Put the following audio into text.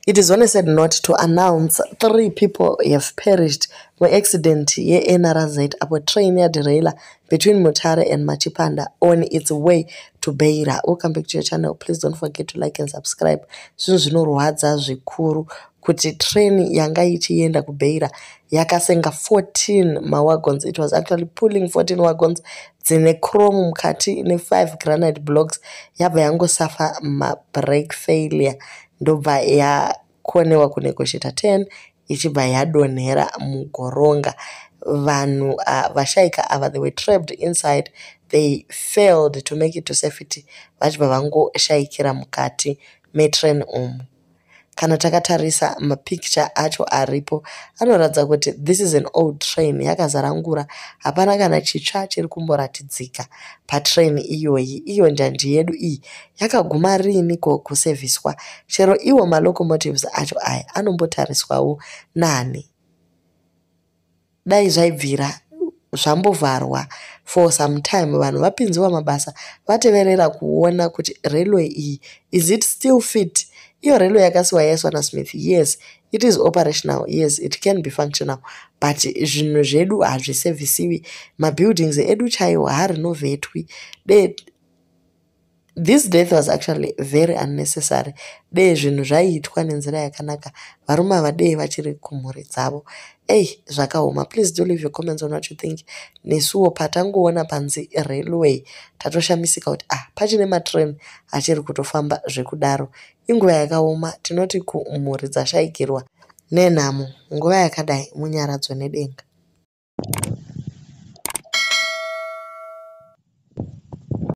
It is on a sad note to announce three people have perished muaccident yeNRZ apo train yaderaila between Mutare and Machipanda on its way to Beira. Welcome back to your channel. Please don't forget to like and subscribe. Zvinhu zvinorwadza zvikuru kuti train yanga ichienda kuBeira yakasenga 14 mawagons. It was actually pulling 14 wagons dzine chrome mukati ne5 granite blocks, yabva yangosafa mabrake failure, ndobva yakonewa kunegotiata 10, ichibva yadonhera mugoronga. Vanhu vashayika ava, they were trapped inside. They failed to make it to safety, vachibva vangoshayikira mukati metrain umu. Kana takatarisa mapicture acho aripo, anoratidza kuti this is an old train yakazara ngura. Hapana kana chitsva chiri kumboratidzika patrain iyoyi. Iyo njanji yedu iyi yakaguma riiniko kusevhiswa? Chero iwo malocomotives acho aya anombotariswawo nani? Dai zvaibvira zvambovharwa for some time, vanhu vapinziwa mabasa, vateverera kuona kuti railway iyi, is it still fit? Iyo railway yakasiwa yaiswa naSmith, yes, it is operational, yes, it can be functional, but zvinhu zvedu hazvisevhisiwi. Mabuildings edu chaiwo haarenovetwi. This death was actually very unnecessary. Dei zvinhu zvaiitwa nenzira yakanaka, varume ava dei vachiri kumhuri dzavo. Ei, zvakaoma. Please do leave your comments on what you think. Nesuwo patangoona panzi railway, tatoshamisika kuti ah, pachine matrain achiri kutofamba zvekudaro. Inguva yakaoma. Tinoti kumhuri dzashayikirwa nenhamo, nguva yakadai munyaradzo nedenga.